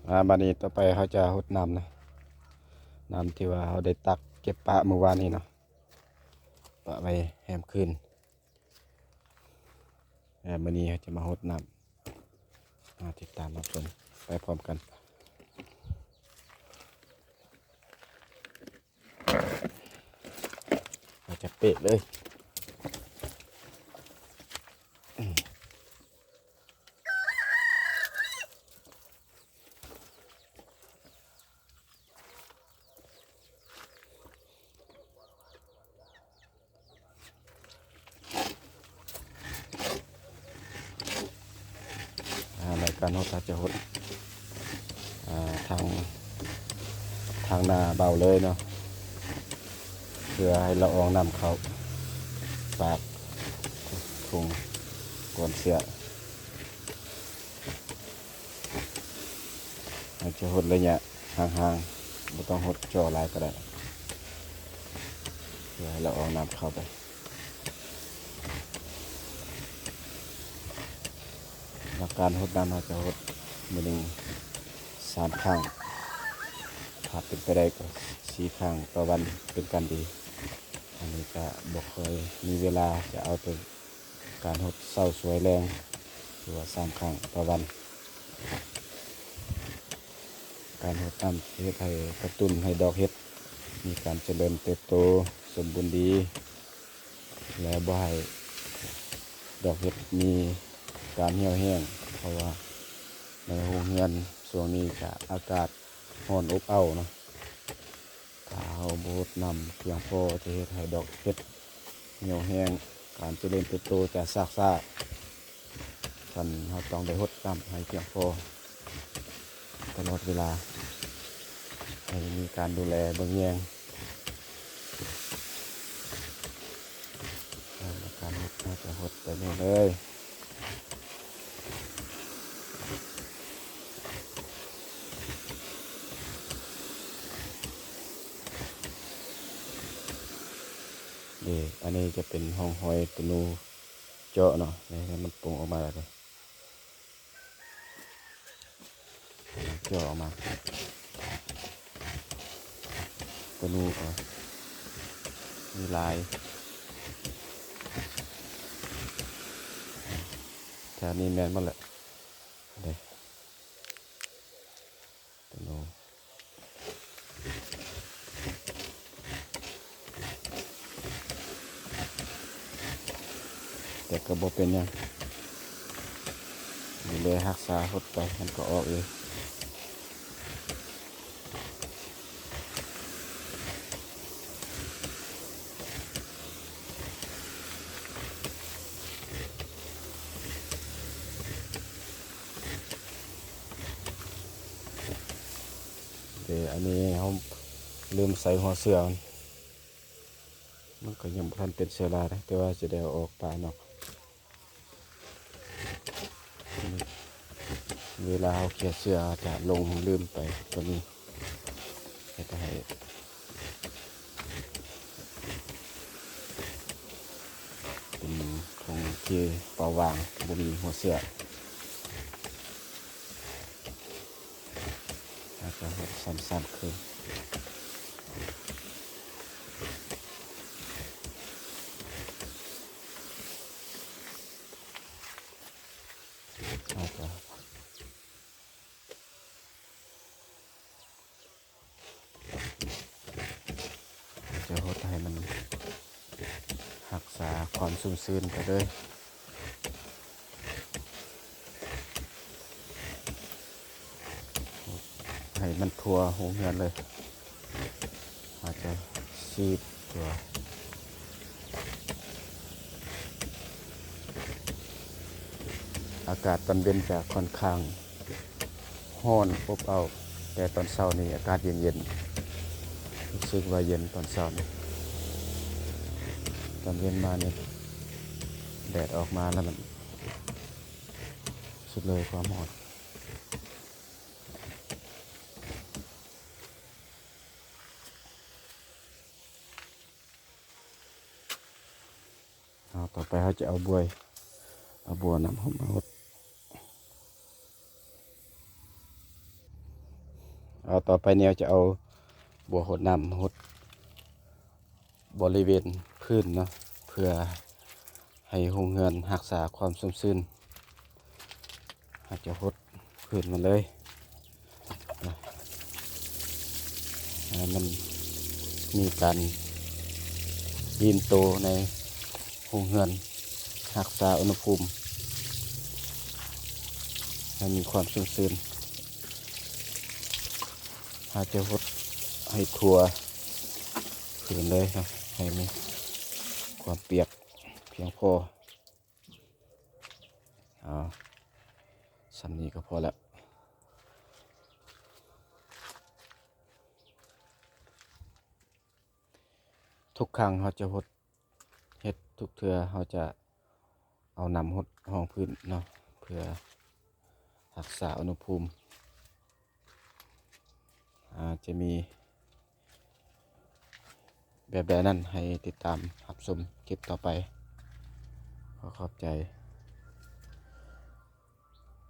ອ່າ ບາດນີ້ຕໍ່ໄປເຮົາຈະຫົດນ້ຳນະ ນ້ຳທີ່ວ່າເຮົາໄດ້ຕັກເກັບປະມື້ວານນີ້ເນາະ ປະໄວ້ແຮມຄືນ ແລ້ວມື້ນີ້ເຮົາຈະມາຫົດນ້ຳ ມາຕິດຕາມຮັບຊົມໄປພ້ອມກັນ. ເຮົາຈະເປະເລີຍ. ອ່າ ໃນການຫົດ ເຮົາຈະຫົດ ອ່າ ທາງ ທາງໜ້າເບົາເລີຍເນາະ ເພື່ອໃຫ້ລະອອງນ້ຳເຂົ້າປາກ ທຸງ ກ່ອນເຊື້ອ. ເຮົາຈະຫົດໄລຍະຫ່າງໆ ບໍ່ຕ້ອງຫົດຈໍ່ຫຼາຍກໍໄດ້ ເພື່ອໃຫ້ລະອອງນ້ຳເຂົ້າໄປ. ຫຼັກການຫົດນ້ຳ ເຮົາຈະຫົດມື້ໜຶ່ງສາມຄັ້ງ ຖ້າເປັນໄປໄດ້ກໍສີ່ຄັ້ງຕໍ່ວັນເປັນການດີ. ອັນນີ້ກະບໍ່ຄ່ອຍມີເວລາ ຈະເອົາແຕ່ການຫົດເຊົ້າສວຍແລງ ຫຼືວ່າສາມຄັ້ງຕໍ່ວັນ. ການຫົດນ້ຳເຮັດໃຫ້ກະຕຸ້ນໃຫ້ດອກເຫັດມີການຈະເລີນເຕີບໂຕສົມບູນດີ ແລະ ບໍ່ໃຫ້ດອກເຫັດມີການຫ່ຽວແຫ້ງ ເພາະວ່າໃນໂຮງເຮືອນຊ່ວງນີ້ກະອາກາດຮ້ອນອົບເອົ້າເນາະ. ຖ້າເຮົາບໍ່ຫົດນ້ຳພຽງພໍ ຈະເຮັດໃຫ້ດອກເຫັດຫ່ຽວແຫ້ງ ການຈະເລີນເຕີບໂຕຈະຊາກຊ້າ. ສະນັ້ນເຮົາຕ້ອງໄດ້ຫົດນ້ຳໃຫ້ພຽງພໍຕະຫຼອດເວລາ ໃຫ້ມີການດູແລເບິ່ງແຍງ. ການຫົດ ເຮົາຈະຫົດແບບນີ້ເລີຍ. ນີ້ ອັນນີ້ຈະເປັນຮ່ອງຮອຍໂຕນູເຈາະເນາະ ນີ້ ໃຫ້ມັນປົງອອກມາແລ້ວເດ້ ເຈາະອອກມາ ໂຕນູກໍມີຫຼາຍ ແຖວນີ້ແມ່ນໝົດແຫຼະ ເດ້ ໂຕນູ ແຕ່ກໍບໍ່ເປັນຫຍັງ ດູແລຮັກສາຫົດໄປ ມັນກໍອອກເອງ. ເດ້ ອັນນີ້ເຮົາລືມໃສ່ຫົວເສື້ອ ມັນກໍຍັງບໍ່ທັນເປັນເຊື້ອລາເດ້ ແຕ່ວ່າຈະໄດ້ເອົາອອກປະນອກ. ເວລາເຮົາເຄຍເຊື້ອ ເຮົາຈະຫຼົງລືມໄປຕົວນີ້ ເຮັດໃຫ້ເປັນຂອງທີ່ເປົ່າຫວ່າງ ບໍ່ມີຫົວເຊື້ອ. ເຮົາຈະເຮັດສັ້ນໆຄືນ ເຮົາຈະ ຈະຫົດໃຫ້ມັນຮັກສາຄວາມຊຸ່ມຊື່ນໄປເລີຍ. ໃຫ້ມັນທົ່ວໂຮງເຮືອນເລີຍ ເຮົາຈະສີດຕົວ. ອາກາດຕອນເວັນຈະຂ້ອນຂ້າງຮ້ອນອົບເອົ້າ, ແຕ່ຕອນເຊົ້ານີ້ອາກາດເຢັນໆ, ຮູ້ສຶກວ່າເຢັນຕອນເຊົ້ານີ້. ຕອນເວັນມານີ້ແດດອອກມາແລ້ວມັນສຸດເລີຍຄວາມຮ້ອນ. ເອົາ ຕໍ່ໄປເຮົາຈະເອົາບວຍ ເອົາບົວນ້ຳຫອມມາຫົດ. ເອົາ ຕໍ່ໄປນີ້ເຮົາຈະເອົາບົວຫົດນ້ຳຫົດບໍລິເວນພື້ນເນາະ ເພື່ອໃຫ້ໂຮງເຮືອນຮັກສາຄວາມຊຸ່ມຊື່ນ. ເຮົາຈະຫົດພື້ນມັນເລີຍ ໃຫ້ມັນມີການອີ່ມໂຕໃນໂຮງເຮືອນ ຮັກສາອຸນຫະພູມໃຫ້ມີຄວາມຊຸ່ມຊື່ນ. ເຮົາຈະຫົດໃຫ້ທົ່ວພື້ນເລີຍເນາະ ໃຫ້ມີຄວາມປຽກພຽງພໍ. ເອົາ ສ່ຳນີ້ກໍພໍແລ້ວ. ທຸກຄັ້ງເຮົາຈະຫົດ ເຮັດທຸກເທື່ອ ເຮົາຈະເອົານ້ຳຫົດຮອງພື້ນເນາະ ເພື່ອຮັກສາອຸນຫະພູມ. ອາ ຈະມີແບບໃດນັ້ນ ໃຫ້ຕິດຕາມຮັບຊົມຄລິບຕໍ່ໄປ. ຂໍຂອບໃຈ.